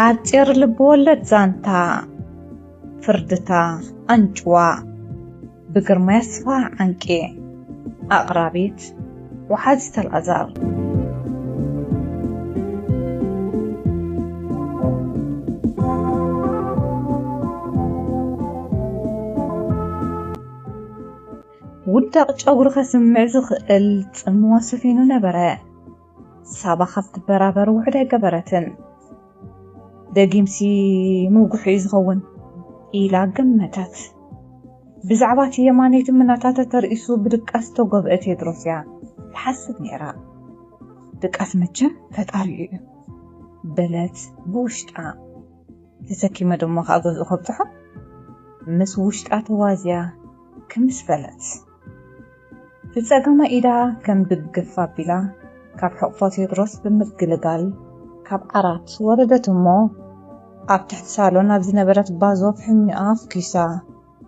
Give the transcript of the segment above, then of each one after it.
ኣጭር ልብወለድ ዛንታ ፍርድታ ኣንጭዋ ብግርማይ ኣስፋ ዓንቄ። ኣቕራቢት ወሓዚት ኣልኣዛር። ውዳቕ ጨጉሪ ከስምዕ ዝኽእል ጽምዋ ሰፊኑ ነበረ። ሳባ ካብ ትበራበር ውሕድ ኣይገበረትን። ደጊምሲ ምውግሑ እዩ ዝኸውን ኢላ ገመተት። ብዛዕባ እቲ የማነይቲ ምናታ ተተርኢሱ ብድቃስ ዝተጎብአ ቴድሮስ እያ ትሓስብ ነይራ። ድቃስ መቸም ፈጣሪኡ እዩ በለት ብውሽጣ። ተሰኪመ ደሞ ከኣ ገዝኡ ከብጽሖ ምስ ውሽጣ ተዋዝያ ክምስ በለት። ብጸጋማይ ኢዳ ከም ድግፍ ኣቢላ ካብ ሕቕፎ ቴድሮስ ብምግልጋል ካብ ዓራት ወረደት እሞ ኣብ ትሕቲ ሳሎን ኣብ ዝነበረት ባዞ ፍሕኛኣ ኣፍኪሳ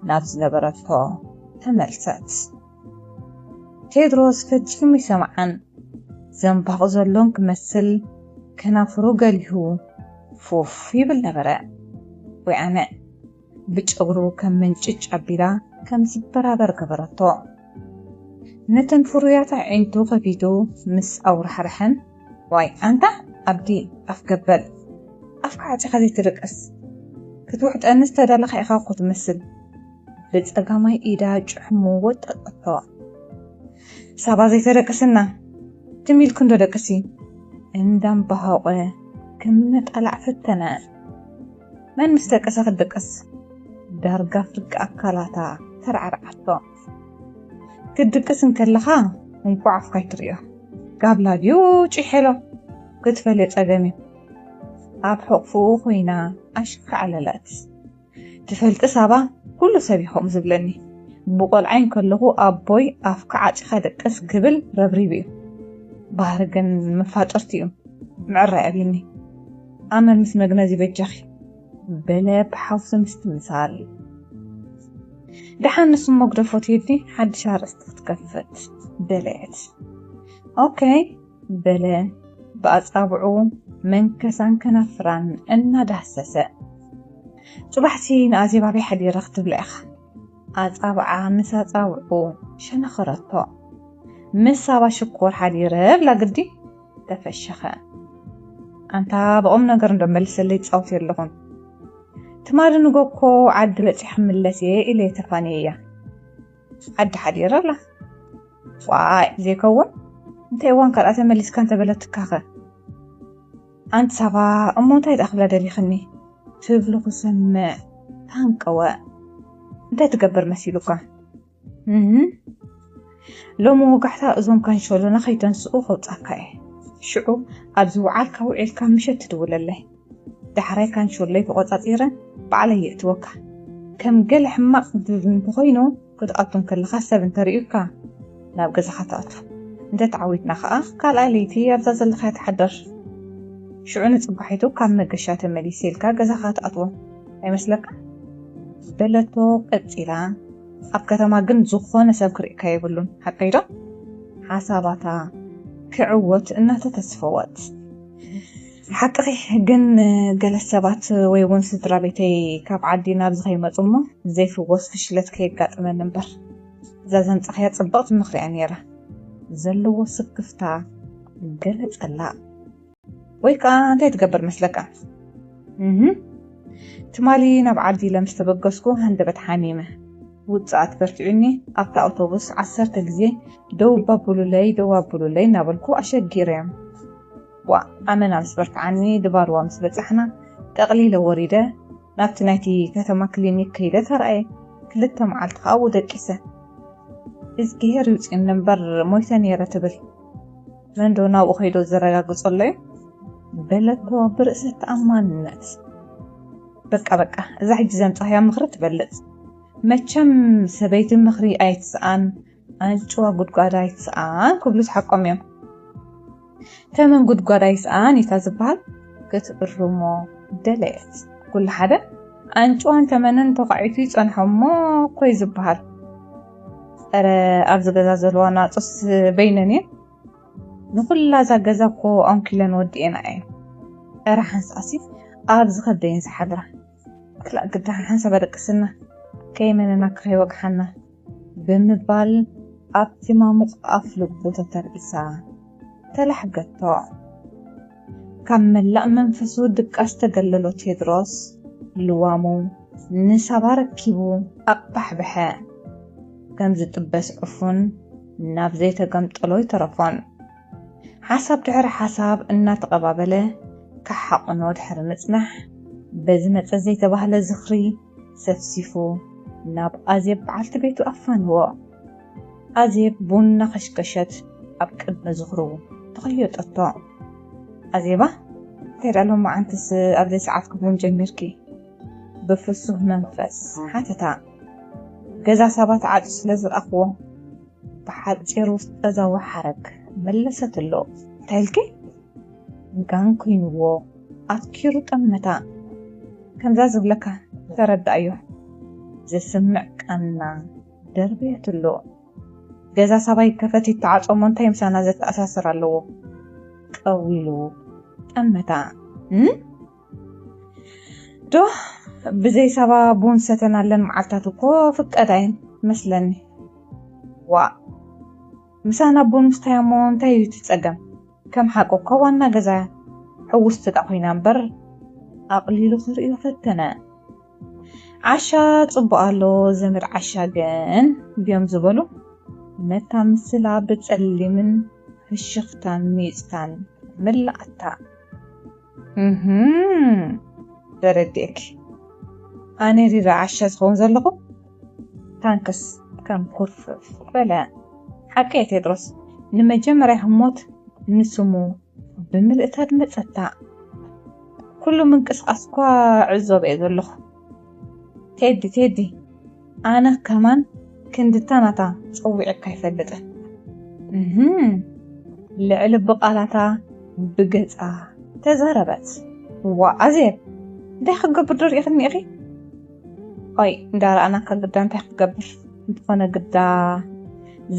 ናብ ዝነበረቶ ተመልሰት። ቴድሮስ ፈጺሙ ይሰምዓን ዘንባቑ ዘሎን ክመስል ከናፍሩ ገሊሁ ፉፍ ይብል ነበረ። ወይ ኣነ ብጨጉሩ ከም ምንጭጭ ኣቢላ ከም ዝበራበር ገበረቶ። ነተን ፍሩያት ኣዒንቱ ከፊቱ ምስ ኣውራሕርሐን፣ ዋይ ኣንታ ኣብዲ ኣፍ ገበል፣ ኣፍካ ዓጺኻ ዘይትደቅስ፣ ክትውሕጠንስ ተዳለኻ ኢኻ እኮ ትመስል። ብጸጋማይ ኢዳ ጭሕሙ ወጠጠቶ። ሳባ ዘይተደቅስና ትም ኢልኪ እንዶ ደቅሲ እንዳምባሃቆ ክምንጣላዕ ፈተነ። መን ምስ ደቀሰ ክትድቅስ? ዳርጋ ፍርቂ ኣካላታ ተራዕርዓቶ። ክትድቅስ እንከለኻ እንቋዕ ኣፍካ ኣይትርእዮ። ጋብላ ድዩ ጭሔሎ ክትፈልዮ ጸገም እዩ። ኣብ ሕቕፍኡ ኮይና ኣሽካዕለለት። ትፈልጢ ሳባ፣ ኩሉ ሰብ እዩ ከምኡ ዝብለኒ። ብቆልዓይ እንከለኹ ኣቦይ ኣፍካ ዓጺኻ ደቅስ ክብል ረብሪቡ እዩ። ባህሪ ግን መፋጥርቲ እዩ። ምዕራይ ኣብይኒ። ኣመል ምስ መግነዚ በጃኺ በለ ብሓውሲ ምስትምሳል። ደሓን ንሱ መግደፎ ትሄዲ ሓድሽ ኣርእስቲ ክትከፍት ደለየት። ኦኬ በለ ብኣጻብዑ መንከሳን ከናፍራን እናዳህሰሰ። ጽባሕሲ ንኣዜብ ኣበይ ሓዲረ ክትብላ ኢኻ? ኣጻብዓ ምስ ኣጻብዑ ሸነኸረቶ። ምስ ሳባ ሽኮር ሓዲረ ብላ ግዲ ተፈሸኸ። ኣንታ ብቑም ነገር እንዶ መልሰለይ ትጻወት የለኹን። ትማሊ ንጎኮ ዓዲ በጺሐ ክምለስ እየ ኢለ ተፋንየያ። ዓዲ ሓዲረ ኣላ። ዋይ ዘይከውን፣ እንታይ እዋን ካልኣ ተመሊስካ እንተበለትካኸ? ኣንቲ ሳባ እሞ እንታይ ደኣ ክብላ ደሊኽኒ? ትብሉ ክሰምዕ ታንቀወ። እንታይ ትገብር መሲሉካ? እህ፣ ሎሚ ወጋሕታ እዞም ካንሸሎና ከይተንስኡ ከውጻካ እየ። ሽዑ ኣብዚ ውዓልካ ውዒልካ ምሸት ትድውለለይ። ዳሕራይ ካንሸሎይ ተቖጻጺረ ባዕለይ የእትወካ። ከም ገለ ሕማቕ እንተዝን እንተኾይኑ ክትኣቱ እንከለኻ ሰብ እንተርእዩካ ናብ ገዛኻ ትኣቱ። እንተ ተዓዊትና ኸኣ ካልኣይ ለይቲ ኣብዛ ዘለኻያ ትሓድር። ሽዑ ንጽባሒቱ ካብ መገሻ ተመሊሰ ኢልካ ገዛኻ ትኣትዎ ኣይመስለካ? በለቶ ቀጺላ። ኣብ ከተማ ግን ዝኾነ ሰብ ክርእየካ የብሉን። ሓቀይ ዶ? ሓሳባታ ክዕወት እናተተስፈወት። ሓቅኺ ግን ገለ ሰባት ወይ እውን ስድራ ቤተይ ካብ ዓዲ ናብዚ ከይመጹ እሞ ዘይፍወስ ፍሽለት ከየጋጥመኒ እምበር እዛ ዘምጻኽያ ጽብቕቲ ምኽሪ እያ ነይራ። ዘለዎ ስክፍታ ገለጸላ። ወይ ከኣ እንታይ ትገብር መስለካ? እህ፣ ትማሊ ናብ ዓዲ ኢለ ምስ ተበገስኩ ሃንደበት ሓሚመ። ውጽኣት በርቲዑኒ ኣብታ ኣውቶቡስ ዓሰርተ ግዜ ደው ኣቡሉለይ፣ ደው ኣቡሉለይ እናበልኩ ኣሸጊረዮም። ዋ፣ ኣመና ምስ በርትዓኒ ድባርዋ ምስ በጻሕና ጠቕሊለ ወሪደ ናብቲ ናይቲ ከተማ ክሊኒክ ከይደ ተራእየ። ክልተ መዓልቲ ከኣ ኣብኡ ደቂሰ። እዝግሄር ይውጽእኒ እምበር ሞይተ ነይረ ትብል። መን ዶ ናብኡ ከይዶ ዘረጋግጾ ኣሎ እዩ? በለቶ ብርእሰ ተኣማንነት። በቃ በቃ፣ እዛ ሕጂ ዘምጻኽያ ምኽሪ ትበልጽ። መቸም ሰበይቲ ምኽሪ ኣይትስኣን፣ ኣንጭዋ ጉድጓድ ኣይትስኣን ክብሉስ ሓቆም እዮም። ተመን ጉድጓድ ኣይስኣን እታ ዝበሃል ክትእርሞ ደለየት። ኩሉ ሓደ ኣንጭዋን ተመንን ተዃዒቱ ይጸንሖ እሞ እኮ እዩ ዝበሃል። ኧረ ኣብዚ ገዛ ዘለዋ ናጹስ በይነን እየን። ንኹላ እዛ ገዛ እኮ ኣንኪለን ወዲኤና እየን። ኧረ ሓንሳእሲ ኣብ ዝኸብደይን ዝሓድራ። ክላእ ግዳ ሓንሳብ ኣደቅስና፣ ከይመነና ከይወግሓና ብምባል ኣብቲ ማሙቕ ኣፍ ልቡ ተተርኢሳ ተላሕገቶ። ካብ መላእ መንፈሱ ድቃስ ተገለሎ ቴድሮስ ልዋሙ ንሳባ ረኪቡ ኣቕባሕብሐ። ከም ዝጥበስ ዕፉን ናብ ዘይተገምጠሎ ይተረፎን። ሓሳብ ድሕሪ ሓሳብ እናተቐባበለ ክሓቕኖ ድሕሪ ምጽናሕ፣ በዚ መጸ ዘይተባህለ ዝኽሪ ሰፍሲፉ ናብ ኣዜብ በዓልቲ ቤቱ ኣፋንዎ። ኣዜብ ቡን እናኸሽከሸት ኣብ ቅድሚ ዝኽሩ ተኸየጠቶ። ኣዜባ፣ እንታይ ደኣ ሎማዓንትስ ኣብ ዘይሰዓትኪ ቡን ጀሚርኪ? ብፍሱህ መንፈስ ሓተታ። ገዛ ሳባ ተዓጽዩ ስለ ዝረኣኽዎ፣ ብሓጺሩ ጠዛዊ ሓረግ መለሰትሉ። እንታይ ኢልኪ? ጋን ኮይንዎ ኣትኪሩ ጠመታ። ከምዛ ዝብለካ ተረዳእዮ። ዘስምዕ ቃና ደርበየትሉ። ገዛ ሳባ ይከፈት ይተዓጾ እሞ እንታይ ምሳና ዘተኣሳስር ኣለዎ? ቀዊሉ ጠመታ። እም? ዶ ብዘይ ሳባ ቡን ሰተናለን መዓልታት እኮ ፍቀዳየን መስለኒ። ዋእ፣ ምሳና ቡን ምስታይ እሞ እንታይ እዩ እቲ ጸገም? ከም ሓቁ እኮ ዋና ገዛ ሕውስቲ ደኣ ኮይና እምበር፣ ኣቕሊሉ ክርእዮ ፈተነ። ዓሻ ጽቡቕ ኣሎ፣ ዘመድ ዓሻ ግን ድዮም ዝበሉ? ነታ ምስላ ብጸሊምን ፍሽኽታን ሚጽታን መላኣታ። እህም፣ ተረዲእኪ። ኣነ ዲዳ ዓሻ ዝኸውን ዘለኹ? ታንክስ፣ ከም ኩርፍፍ በለ። ሓቂ እየ ቴድሮስ፣ ንመጀመርያ ህሞት ንስሙ ብምልእታ ድመጸታ። ኩሉ ምንቅስቓስ እኳ ዕዞብ እየ ዘለኹ። ቴዲ፣ ቴዲ፣ ኣነ ከማን ክንድታ ናታ ጸዊዐካ ኣይፈልጥን። እህም፣ ልዕሊ ብቓላታ ብገጻ ተዛረበት። ዋ ኣዜብ፣ እንታይ ክገብር ዶ ርኢኽኒ ኢኺ? ኦይ፣ እንዳረኣናካ ግዳ እንታይ ክገብር? እንተኾነ ግዳ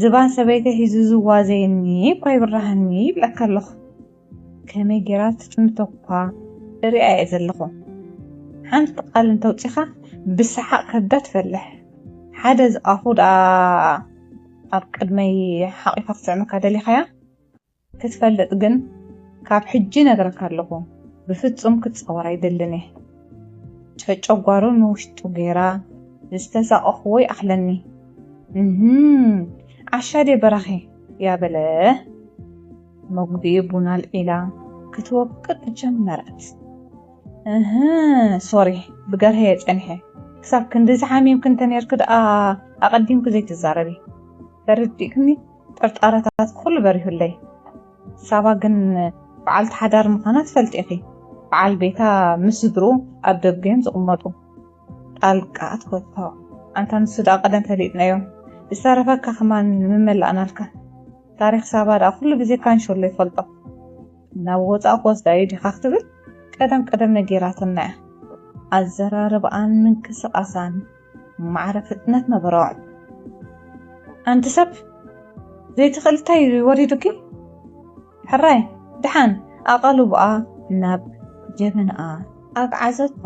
ዝባን ሰበይቲ ሒዙ ዝዋዘየኒ እኳ ይብራሃኒ ይብለካ ኣለኹ። ከመይ ጌራ ትጥምቶ እኳ ርእያ እየ ዘለኹ። ሓንቲ ቃል እንተውጺኻ ብሰሓቕ ከብዳ ትፈልሕ። ሓደ ዝኣፉ ደኣ ኣብ ቅድመይ ሓቒፋ ክትስዕመካ ደሊኻያ? ክትፈልጥ ግን ካብ ሕጂ ነግረካ ኣለኹ፣ ብፍጹም ክትጻወር ኣይደልን እየ። ጨጨጓሩ ንውሽጡ ጌራ ዝተሳቐኽዎ ይኣኽለኒ። እህም፣ ዓሻ ድየ በራኺ? ያበለ መጉዲኡ ቡና ኣልዒላ ክትወቅጥ ጀመረት። እህ፣ ሶሪ፣ ብገርሀየ ጸኒሐ። ክሳብ ክንድዚ ሓሚምኪ እንተ ኔርኪ ደኣ ኣቐዲምኪ ዘይትዛረቢ። ተረዲእክኒ? ጥርጣረታት ኩሉ በሪሁለይ። ሳባ ግን በዓልቲ ሓዳር ምዃና ትፈልጢ ኢኺ። በዓል ቤታ ምስ ስድርኡ ኣብ ደገ እዮም ዝቕመጡ። ጣልቃ ኣትወቶ። ኣንታ ንሱ ደኣ ቀደም ፈሊጥናዮ። ዝተረፈካ ከማን ምመላእናልካ። ታሪኽ ሳባ ደኣ ኩሉ ግዜ ካንሸሎ ይፈልጦ። ናብ ወጻእ ክወስዳ እዩ ዲኻ ክትብል ቀደም ቀደም ነጊራትና እያ። ኣዘራርባኣን ምንቅስቓሳን ማዕረ ፍጥነት ነበሮ። ኣንቲ ሰብ ዘይትኽእል እንታይ እዩ ወሪዱኪ? ሕራይ ድሓን ኣቓልቦኣ ናብ ጀበናኣ ኣግዓዘቶ።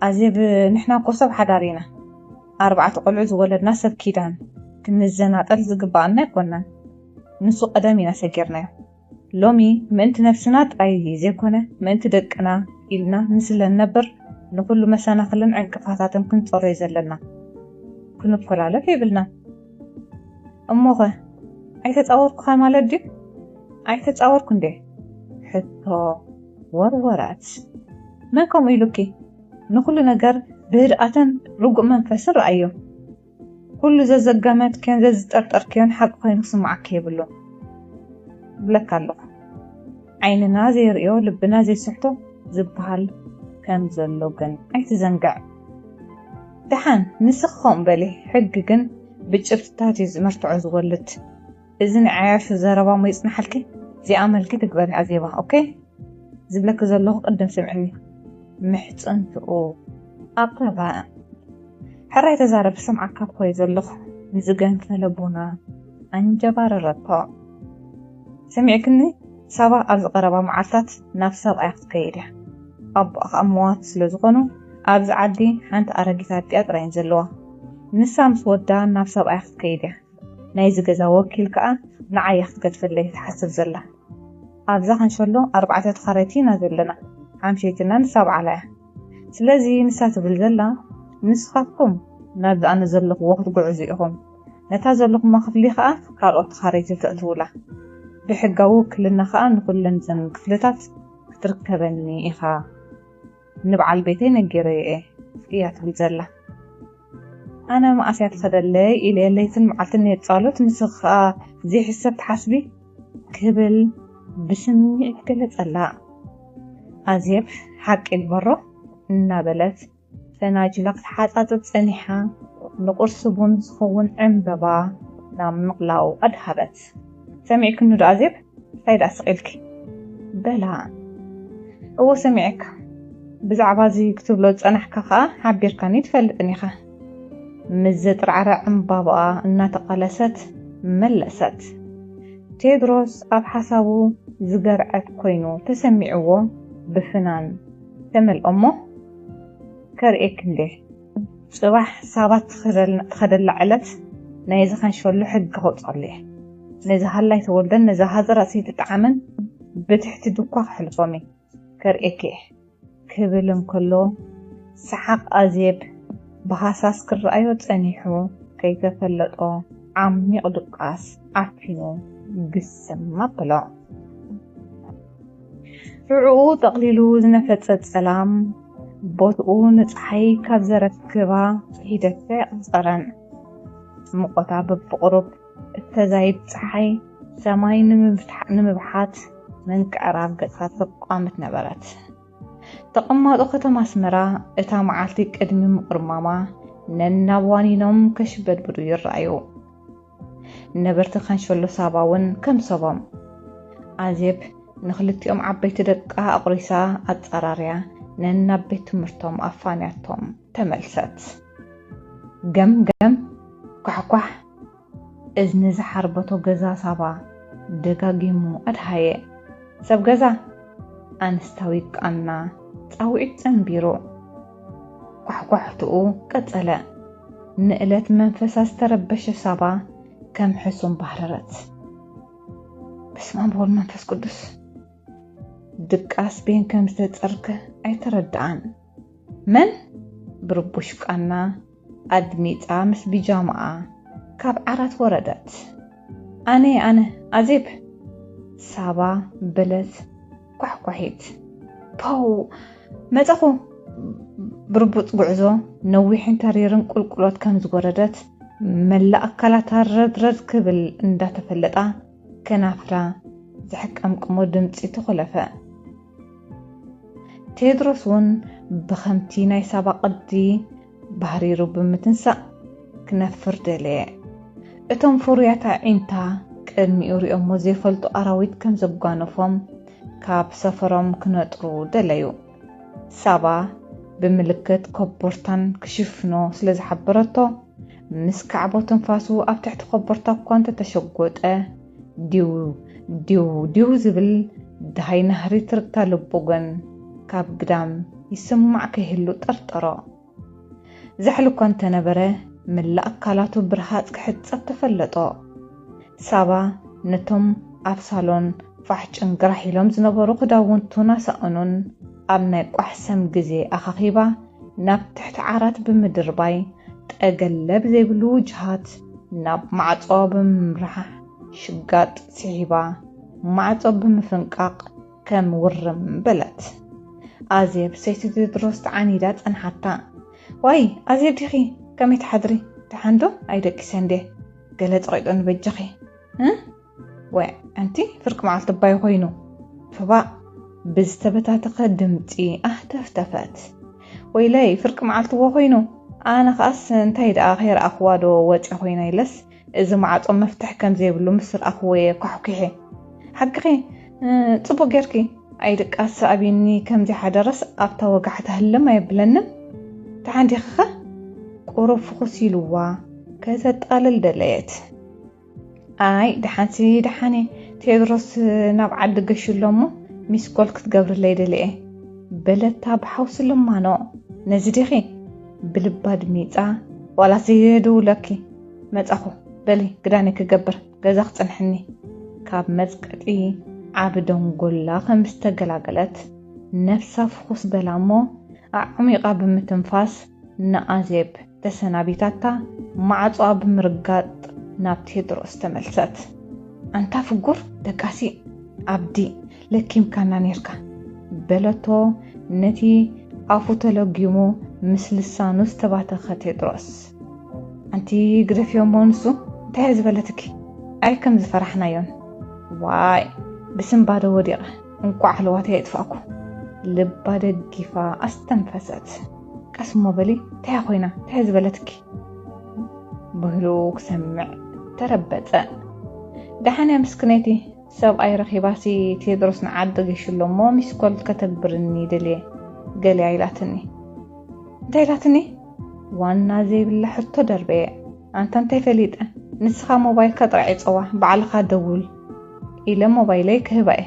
ኣዜብ፣ ንሕና እኮ ሰብ ሓዳር ኢና። ኣርባዕተ ቆልዑ ዝወለድና ሰብ ኪዳን ክንዘናጠል ዝግባኣና ኣይኮናን። ንሱ ቀደም ኢና ሰጊርናዮ። ሎሚ ምእንቲ ነብስና ጥራይ ዘይኮነ ምእንቲ ደቅና ኢልና ንስለ ንነብር ንኹሉ መሰናኽልን ዕንቅፋታትን ክንጸሮ እዩ ዘለና። ክንኮላለፍ የብልናን። እሞኸ ኣይተጻወርኩኻ ማለት ድዩ? ኣይተጻወርኩ እንዴ? ሕቶ ወርወረት። መን ከምኡ ኢሉኪ? ንኹሉ ነገር ብህድኣትን ርጉእ መንፈስን ረኣዮ። ኩሉ ዘዘገመትክዮን ዘዝጠርጠርክዮን ሓቂ ኮይኑ ክስምዓኪ የብሉን። እብለካ ኣለኹ። ዓይንና ዘይርእዮ ልብና ዘይስሕቶ ዝበሃል ከም ዘሎ ግን ኣይትዘንግዕ። ደሓን ንስኺ ከምኡ በሊ፣ ሕጊ ግን ብጭብጥታት እዩ መርትዖ ዝወልድ። እዚ ናይ ዓያሹ ዘረባ እሞ ይጽንሓልኪ፣ እዚኣ መልኪ ትግበሪ ኣዜባ፣ ኦኬ? ዝብለኪ ዘለኹ ቅድም ስምዕኒ። ምሕጽንትኡ ኣቕረበ። ሕራይ ተዛረቢ፣ ሰምዓካ እኮ እየ ዘለኹ። ንዝገንፈለ ቡና ኣንጀባረረቶ። ሰሚዕክኒ? ሳባ ኣብዚ ቀረባ መዓልታት ናብ ሰብኣያ ክትከይድ እያ። ኣቦኣ ከኣ መዋቲ ስለ ዝኾኑ፣ ኣብዚ ዓዲ ሓንቲ ኣረጊት ኣዲኣ ጥራይ እየን ዘለዋ። ንሳ ምስ ወዳ ናብ ሰብኣያ ክትከይድ እያ። ናይዚ ገዛ ወኪል ከኣ ንዓይ እያ ክትገድፈለይ ትሓስብ ዘላ። ኣብዛ ካንሸሎ ኣርባዕተ ተኻረይቲ ኢና ዘለና። ሓምሸይትና ንሳ ባዕላ እያ። ስለዚ ንሳ ትብል ዘላ፣ ንስኻትኩም ናብዚ ኣነ ዘለኽዎ ክትጉዕዙ ኢኹም። ነታ ዘለኹማ ክፍሊ ከኣ ካልኦት ተኻረይቲ ተእትዉላ። ብሕጋዊ ውክልና ከኣ ንኹለን ዘን ክፍልታት ክትርከበኒ ኢኻ። ንበዓል ቤተይ ነጊረዮ እየ እያ ትብል ዘላ። ኣነ መኣስ እያ ትኸደለይ ኢለ ለይትን መዓልትን እየ ጻሎት፣ ንስኺ ከኣ ዘይሕሰብ ትሓስቢ ክብል ብስምዒት ገለጸላ። ኣዜብ ሓቂ ግበሮ እናበለት ፈናጅላ ክትሓጻጽብ ጸኒሓ፣ ንቁርሲ ቡን ዝኸውን ዕምበባ ናብ ምቕላው ኣድሃበት። ሰሚዕክኒ ዶ ኣዜብ? እንታይ ደኣ ስቕ ኢልኪ? በላ። እወ ሰሚዐካ። ብዛዕባ እዚ ክትብሎ ዝጸናሕካ ከኣ ሓቢርካኒ ትፈልጥን ኢኻ። ምስ ዘጥርዓረ ዕምባባኣ እናተቓለሰት መለሰት። ቴድሮስ ኣብ ሓሳቡ ዝገርዐት ኮይኑ ተሰሚዕዎ ብፍናን ተመልኦ እሞ፣ ከርእየኪ እንዴ? ጽባሕ ሳባ ትኸደል-፣ ትኸደላ ዕለት ናይዚ ካንሸሎ ሕጊ ከውጽኣሉ እየ። ነዚ ሃላይ ተወልደን ነዛ ሃዘራእሲ ትጠዓመን ብትሕቲ ድኳ ከሕልፎም እየ። ከርእየኪ እየ። ክብል እንከሎ፣ ሰሓቕ ኣዜብ ብሃሳስ ክረኣዮ ጸኒሑ፣ ከይተፈለጦ ዓሚቕ ድቃስ ዓፊኑ ግስም ኣበሎ። ሽዑኡ ጠቕሊሉ ዝነፈጸ ጸላም፣ ቦትኡ ንጸሓይ ካብ ዘረክባ ሒደተ ኣይቐጸረን። ሙቐታ በብቕሩብ እተዛይድ ጸሓይ፣ ሰማይ ንምብትሓ-፣ ንምብሓት ምንቅዕራር ገጻ ተቋምት ነበረት። ተቐማጦ ከተማ ኣስመራ፣ እታ መዓልቲ ቅድሚ ምቕርማማ፣ ነናብ ዋኒኖም ከሽበድብዱ ይረኣዩ። ነበርቲ ካንሸሎ ሳባ እውን ከም ሰቦም። ኣዜብ ንኽልቲኦም ዓበይቲ ደቃ ኣቑሪሳ ኣጸራርያ ነናብ ቤት ትምህርቶም ኣፋንያቶም ተመልሰት። ገም ገም፣ ኳሕኳሕ፣ እዝኒ ዝሓርበቶ ገዛ ሳባ ደጋጊሙ ኣድሃየ። ሰብ ገዛ፣ ኣንስታዊ ቃና ጻውዒት ጸንቢሩ። ኳሕኳሕትኡ ቀጸለ። ንእለት መንፈሳ ዝተረበሸ ሳባ ከም ሕሱም ባህረረት። በስመ ኣብ ወወልድ መንፈስ ቅዱስ። ድቃስ ቤን ከም ዝተጸርከ ኣይተረድኣን። መን? ብርቡሽ ቃና ኣድሚጻ ምስ ቢጃማኣ ካብ ዓራት ወረደት። ኣነ፣ ኣነ፣ ኣዜብ! ሳባ በለት ኳሕኳሒት። ፖው! መጸኹ! ብርቡጽ ጉዕዞ ነዊሕን ተሪርን ቁልቁሎት ከም ዝወረደት፣ መላእ ኣካላታ ረድረድ ክብል እንዳተፈለጣ፣ ከናፍራ ዝሕቀምቅሞ ድምጺ ተኾለፈ። ቴድሮስ እውን ብኸምቲ ናይ ሳባ ቅዲ ባህሪሩ ብምትንሳእ ክነፍር ደለየ። እቶም ፍሩያት ኣዒንታ ቅድሚኡ ሪኦሞ ዘይፈልጡ ኣራዊት ከም ዘጓነፎም ካብ ሰፈሮም ክነጥሩ ደለዩ። ሳባ ብምልክት ኮቦርታን ክሽፍኖ ስለ ዝሓበረቶ፣ ምስ ካዕቦ ትንፋሱ ኣብ ትሕቲ ኮቦርታ እኳ እንተተሸጎጠ፣ ዲው፣ ዲው፣ ዲው ዝብል ደሃይ ናህሪ ትርግታ ልቡ ግን ካብ ግዳም ይስማዕ ከይህሉ ጠርጠሮ። ዛሕሊ እኳ እንተነበረ፣ መላእ ኣካላቱ ብርሃጽ ክሕጸብ ተፈለጦ። ሳባ ነቶም ኣብ ሳሎን ፋሕ ጭንግራሕ ኢሎም ዝነበሩ ክዳውንቱን ኣሳእኑን ኣብ ናይ ቋሕሰም ግዜ ኣኻኺባ፣ ናብ ትሕቲ ዓራት ብምድርባይ፣ ጠገለብ ዘይብሉ ጅሃት ናብ ማዕጾ ብምምራሕ፣ ሽጋጥ ስሒባ፣ ማዕጾ ብምፍንቃቕ ከም ውርም በለት። ኣዜብ ሰይቲ ቴድሮስ ተዓኒዳ ጸንሓታ። ዋይ፣ ኣዜብ ዲኺ? ከመይ ትሓድሪ? ደሓን ዶ? ኣይደቂሰ እንዴ? ገለ ጸቒጦ ንበጃኺ። እ? ወይ፣ ኣንቲ ፍርቂ መዓልቲ ባይ ኮይኑ። ፍባእ ብዝተበታተኸ ድምጺ ኣህተፍተፈት። ወይለይ፣ ፍርቂ መዓልቲ እዎ ኮይኑ። ኣነ ኸኣስ እንታይ ደኣ ከይረኣኽዋ ዶ ወጺኣ ኮይና ኢለስ፣ እዚ ማዕጾ መፍትሕ ከም ዘይብሉ ምስ ረኣኽዎ እየ ኳሕኲሐ። ሓቅኺ፣ እ፣ ጽቡቕ ጌርኪ። ኣይድቃስ ኣቢኒ ከም ዘይሓደረስ ኣብታ ወጋሕታ ህልም ኣየብለንን። ደሓን ዲኺኸ? ቁሩብ ፍኹስ ኢልዋ ከተጣልል ደለየት። ኣይ፣ ደሓንሲ ደሓን እየ። ቴድሮስ ናብ ዓዲ ገሹ ኣሎ እሞ ሚስኮል ክትገብርለይ ደልየ። በለታ ብሓውሲ ልማኖ። ነዚ ዲኺ? ብልባ ድሚጻ። ዋላሲ የድውለኪ መጻኹ። በሊ ግዳኒ ክገብር፣ ገዛ ክጽንሕኒ። ካብ መጽቀጢ ዓቢ ደንጎላ ከም ዝተገላገለት ነፍሳ ፍኹስ በላ እሞ ኣዕሚቓ ብምትንፋስ ንኣዜብ ተሰናቢታታ ማዕጾኣ ብምርጋጥ ናብ ቴድሮስ ተመልሰት። ኣንታ ፍጉር ደቃሲ ኣብዲ ለኪምካና ኔርካ በለቶ ነቲ ኣፉ ተለጊሙ ምስ ልሳኑ ዝተባተኸ ቴድሮስ። ኣንቲ ግደፍዮ እሞ ንሱ እንታይ እየ ዝበለትኪ? ኣይ ከም ዝፈራሕናዮን። ዋይ ብስምባደ ወዲቐ እንቋዕ ኣሕልዋተይ የጥፋእኩ። ልባ ደጊፋ ኣስተንፈሰት። ቀስ እሞ በሊ እንታይ እያ ኮይና እንታይ እየ ዝበለትኪ? ብህሉ ክሰምዕ ተረበጸ። ደሓን እያ ምስክነይቲ ሰብኣይ ረኺባሲ ቴድሮስ ንዓዲ ገሽሎ እሞ ሚስኮል ከተግብርኒ ደልየ ገለ ኢላትኒ። እንታይ ኢላትኒ? ዋና ዘይብላ ሕቶ ደርበየ። ኣንታ እንታይ ፈሊጠ? ንስኻ ሞባይልካ ጥራይ ዕጸዋ ባዕልኻ ደውል ኢለ ሞባይለይ ክህባ እየ።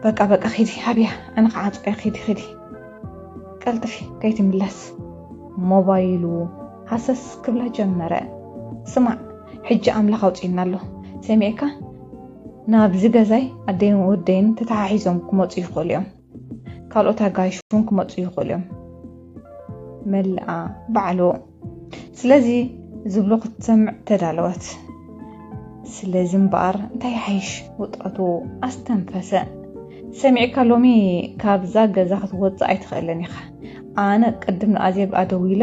በቃ በቃ ኺዲ ሃብያ ኣነ ክዓጽዋ እየ ኺዲ ኺዲ ቀልጥፊ ከይትምለስ። ሞባይሉ ሃሰስ ክብላ ጀመረ። ስማዕ ሕጂ ኣምላኽ ኣውጺእና ኣሎ ሰሚዕካ? ናብዚ ገዛይ ኣደይን ወደይን ተተሓሒዞም ክመጹ ይኽእሉ እዮም። ካልኦት ኣጋይሽ እውን ክመጹ ይኽእሉ እዮም። መልኣ ባዕሉ። ስለዚ ዝብሎ ክትሰምዕ ተዳለወት። ስለዚ እምበኣር እንታይ ይሓይሽ ውጥረቱ ኣስተንፈሰ። ሰሚዕካ ሎሚ ካብዛ ገዛ ክትወጽእ ኣይትኽእልን ኢኻ። ኣነ ቅድም ንኣዜብ ኣደዊለ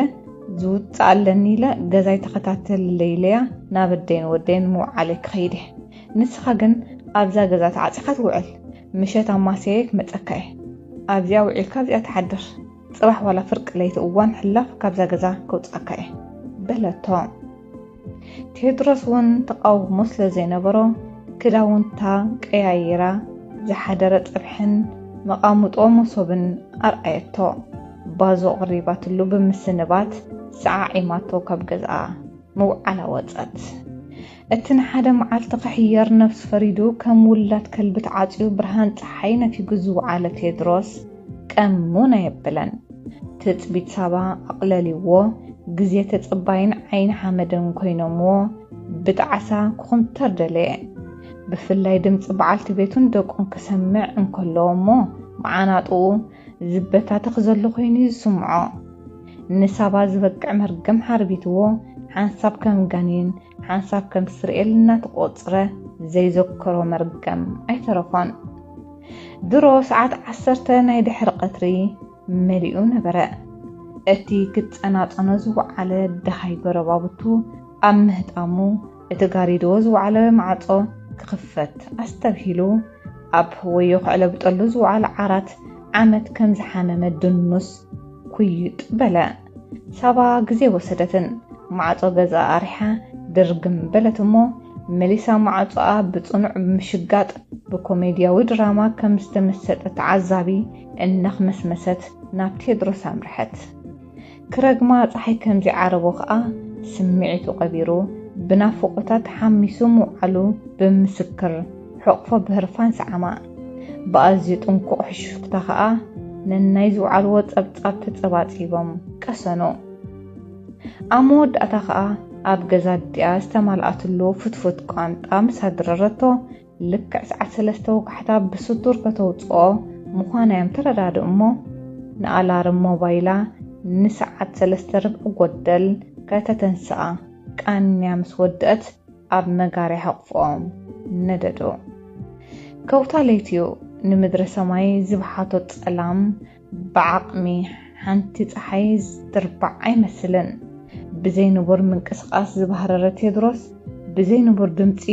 ዝውጽእ ኣለኒ ኢለ ገዛይ ተኸታተልለይ ኢለያ ናብ ኣደይን ወደይን ምውዓለይ ክኸይድ እየ። ንስኻ ግን ኣብዛ ገዛ ተዓጺኻ ትውዕል። ምሸት ኣማስየየ ክመጸካ እየ። ኣብዚኣ ውዒልካ ኣብዚኣ ትሓድር። ጽባሕ ዋላ ፍርቂ ለይቲ እዋን ሕላፍ ካብዛ ገዛ ከውጽኣካ እየ በለቶ። ቴድሮስ እውን ተቓውሞ ስለ ዘይነበሮ ክዳውንታ ቀያይራ ዝሓደረ ጸብሕን መቓምጦ መሶብን ኣርኣየቶ። ባዞ ቀሪባትሉ ብምስንባት ሰዓዒማቶ ካብ ገዝኣ ምውዓላ ወጸት። እቲ ንሓደ መዓልቲ ክሕየር ነፍሱ ፈሪዱ ከም ውላድ ከልቢ ተዓጽዩ ብርሃን ጸሓይ ነፊጉ ዝወዓለ ቴድሮስ ቀም እውን ኣየበለን። ትጽቢት ሳባ ኣቕለልዎ፣ ግዜ ተጸባይን ዓይኒ ሓመድን ኮይኖምዎ ብጣዕሳ ክኹምተር ደለየ። ብፍላይ ድምጺ በዓልቲ ቤቱን ደቁን ክሰምዕ እንከሎ እሞ መዓናጥኡ ዝበታተኽ ዘሎ ኮይኑ እዩ ዝስምዖ። ንሳባ ዝበቅዕ መርገም ሓርቢትዎ ሓንሳብ ከም ጋኔን ሓንሳብ ከም ስርኤል እናተቖጽረ ዘይዘከሮ መርገም ኣይተረፎን። ድሮ ሰዓት ዓሰርተ ናይ ድሕሪ ቀትሪ መሊኡ ነበረ። እቲ ክጸናጸኖ ዝወዓለ ደሃይ ጎረባብቱ ኣብ ምህጣሙ እቲ ጋሪድዎ ዝወዓለ ማዕጾ ክኽፈት ኣስተብሂሉ ኣብ ወዮ ክዕለብጠሉ ዝወዓለ ዓራት ዓመት ከም ዝሓመመ ድኑስ ኩይጥ በለ። ሳባ ግዜ ወሰደትን ማዕጾ ገዛ ኣሪሓ ድርግም በለት እሞ መሊሳ ማዕጾኣ ብጽኑዕ ብምሽጋጥ ብኮሜድያዊ ድራማ ከም ዝተመሰጠ ተዓዛቢ እናኽመስመሰት ናብ ቴድሮስ ኣምርሐት። ክረግማ ጸሓይ ከም ዘይዓረቦ ከኣ ስምዒቱ ቀቢሩ ብናፍቖታ ተሓሚሱ ምውዓሉ ብምስክር ሕቕፎ ብህርፋን ሰዓማ። ብኣዝዩ ጥንቁቕ ሕሹኽታ ከኣ ነናይ ዝውዓልዎ ጸብጻብ ተጸባጺቦም ቀሰኑ። ኣብ መወዳእታ ከኣ ኣብ ገዛ ኣዲኣ ዝተማልኣትሉ ፍትፉት ቋንጣ ምስ ኣድረረቶ ልክዕ ሰዓት ሰለስተ ወጋሕታ ብስቱር ከተውጽኦ ምዃና እዮም ተረዳድኡ እሞ ንኣላርም ሞባይላ ንሰዓት ሰለስተ ርብዒ ጎደል ከተተንስኣ ቃንያ ምስ ወደአት ኣብ መጋርያ ሕቕፎኦም ነደዶ። ከውታ ለይቲ'ዩ ንምድረ ሰማይ ዝብሓቶ ጸላም ብዓቕሚ ሓንቲ ጸሓይ ዝድርባዕ ኣይመስልን። ብዘይ ንቡር ምንቅስቓስ ዝባህረረ ቴድሮስ ብዘይ ንቡር ድምጺ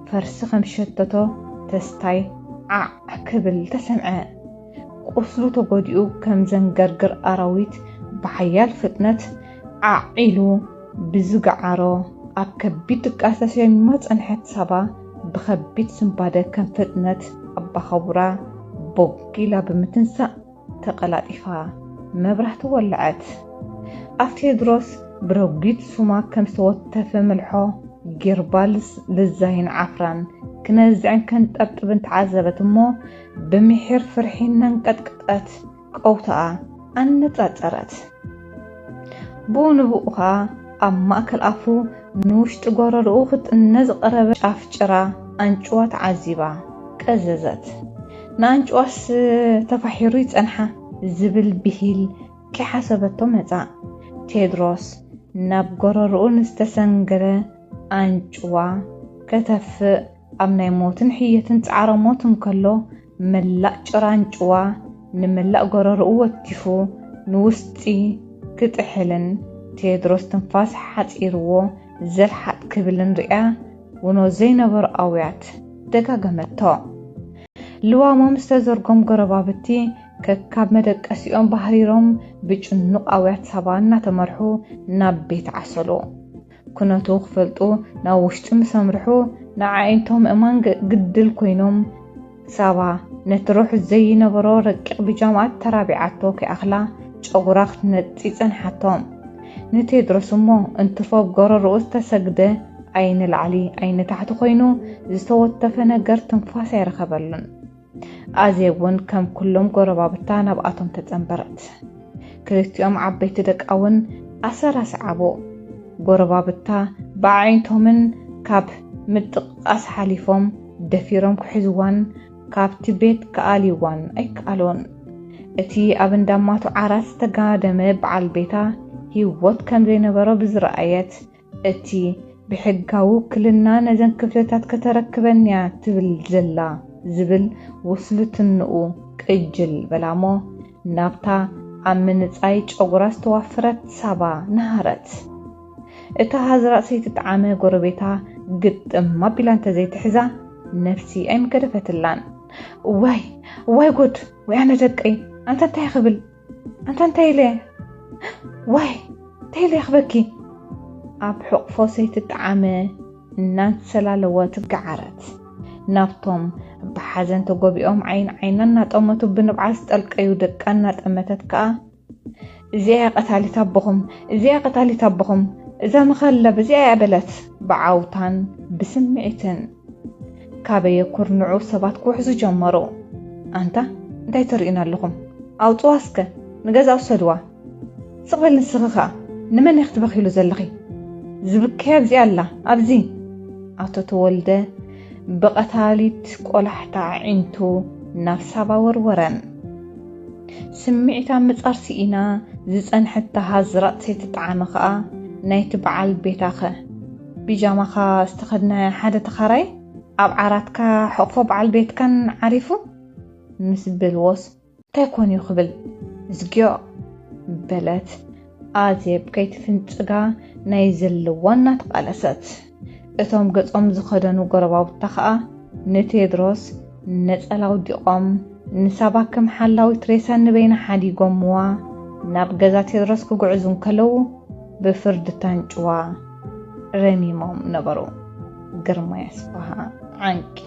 ፈርሲ ከም ዝሸተቶ ተስታይ ዓዕ ክብል ተሰምዐ። ቁስሉ ተጎዲኡ ከም ዘንገርግር ኣራዊት ብሓያል ፍጥነት ዓዕ ኢሉ ብዝገዓሮ ኣብ ከቢድ ድቃስ ተሸሚማ ጸንሐት ሳባ ብኸቢድ ስንባደ ከም ፍጥነት ኣባኻቡራ ቦግ ኢላ ብምትንሳእ ተቐላጢፋ መብራህቲ ወለዐት። ኣብ ቴድሮስ ብረጒድ ሱማክ ከም ዝተወተፈ ምልሖ ጊርባልስ ልዛይን ዓፍራን ክነዝዕን ከንጠብጥብን ተዓዘበት እሞ፣ ብምሒር ፍርሒ እናንቀጥቅጠት ቀውታኣ ኣነጻጸረት። ብኡ ንብኡ ኸኣ ኣብ ማእከል ኣፉ ንውሽጢ ጎረርኡ ክጥነ ዝቐረበ ጫፍ ጭራ ኣንጭዋ ተዓዚባ ቀዘዘት። ንኣንጭዋስ ተፋሒሩ ይጸንሓ ዝብል ብሂል ከይሓሰበቶ መጻ። ቴድሮስ ናብ ጎረርኡ ንዝተሰንገረ ኣንጭዋ ከተፍእ ኣብ ናይ ሞትን ሕየትን ጻዕረ ሞት እንከሎ፣ መላእ ጭራ ኣንጭዋ ንመላእ ጎረርኡ ወቲፉ ንውስጢ ክጥሕልን ቴድሮስ ትንፋስ ሓጺርዎ ዘልሓጥ ክብልን ሪኣ ውኖ ዘይነበሮ ኣውያት ደጋገመቶ። ልዋሞም ዝተዘርጎም ጎረባብቲ ከካብ መደቀሲኦም ባህሪሮም ብጭኑቕ ኣውያት ሳባ እናተመርሑ ናብ ቤት ዓሰሉ። ኩነቱ ክፈልጡ ናብ ውሽጢ ምስ ኣምርሑ፣ ንዓይንቶም ምእማን ግ-፣ ግድል ኮይኖም፣ ሳባ ነቲ ሩሕ ዘይነበሮ ረቂቕ ቢጃማኣ ተራቢዓቶ ከይኣኽላ ጨጉራ ክትነጺ ጸንሓቶ። ንቴድሮስ እሞ እንትፎ ኣብ ጎረርኡ ዝተሰግደ፣ ዓይኒ ላዕሊ ዓይኒ ታሕቲ ኮይኑ ዝተወተፈ ነገር ትንፋስ ኣይረኸበሉን። ኣዜብ እውን ከም ኩሎም ጎረባብታ ናብኣቶም ተጸንበረት። ክልቲኦም ዓበይቲ ደቃ እውን ኣሰር ኣስዓቡ። ጎረባብታ ብኣዒንቶምን ካብ ምጥቕቓስ ሓሊፎም ደፊሮም ክሕዝዋን ካብቲ ቤት ክኣልይዋን ኣይከኣሉን። እቲ ኣብ እንዳማቱ ዓራት ዝተጋደመ በዓል ቤታ ህይወት ከም ዘይነበሮ ብዝረኣየት፣ እቲ ብሕጋዊ ውክልና ነዘን ክፍልታት ከተረክበንያ ትብል ዘላ ዝብል ውስልትንኡ ቅጅል በላሞ፣ ናብታ ኣብ ምንጻይ ጨጉራ ዝተዋፈረት ሳባ ነሃረት። እታ ሃዝራጥ ሰይቲ ጣዕመ ጎረቤታ ግጥም ኣቢላ እንተዘይትሕዛ ነፍሲ ኣይምገደፈትላን። ዋይ፣ ዋይ ጉድ፣ ወይ ኣነ ደቀይ፣ ኣንታ እንታይ ክብል? ኣንታ እንታይ ኢለ? ዋይ፣ እንታይ ኢለ ክበኪ? ኣብ ሕቕፎ ሰይቲ ጣዕመ እናንሰላለወት ገዓረት። ናብቶም ብሓዘን ተጎቢኦም ዓይን ዓይና እናጠመቱ ብንብዓት ዝጠልቀዩ ደቃ እናጠመተት ከኣ፣ "እዚኣ እያ ቀታሊት ኣቦኹም፣ እዚኣ እያ ቀታሊት ኣቦኹም፣ እዛ መኸለብ እዚኣ እያ" በለት ብዓውታን ብስምዒትን። ካበየ ኩርንዑ ሰባት ክውሕዙ ጀመሩ። "ኣንታ እንታይ ተርእዩና ኣለኹም? ኣውጽዋ እስከ፣ ንገዛ ውሰድዋ። ስቕ በል ንስኺ ኸኣ፣ ንመን ኢኺ ትበኽይሉ ዘለኺ? ዝብከያ ኣብዚኣ ኣላ፣ ኣብዚ!" ኣቶ ተወልደ ብቐታሊት ቆላሕታ ኣዒንቱ ናብ ሳባ ወርወረን። ስምዒታ ምጻር ስኢና ዝጸንሐት እታ ሃዝራጥ ሰይቲ ጣዕመ ኸኣ፣ "ናይቲ በዓል ቤታኸ? ቢጃማኻ ዝተኸድነ ሓደ ተኻራይ ኣብ ዓራትካ ሕቕፎ በዓል ቤትካን ዓሪፉ?" ምስ በልዎስ፣ "እንታይ ኮን እዩ ክብል? እዝግዮ!" በለት ኣዜብ ከይትፍንጽጋ ናይ ዘለዋ እናተቓለሰት። እቶም ገጾም ዝኸደኑ ጎረባብታ ኸኣ ንቴድሮስ ነጸላ ኣውዲቖም፣ ንሳባ ከም ሓላዊት ሬሳ ንበይና ሓዲጎምዋ ናብ ገዛ ቴድሮስ ክጉዕዙ እንከለዉ፣ ብፍርዲ ታንጭዋ ረሚሞም ነበሩ። ግርማይ ኣስፍሃ፣ ዓንቂ።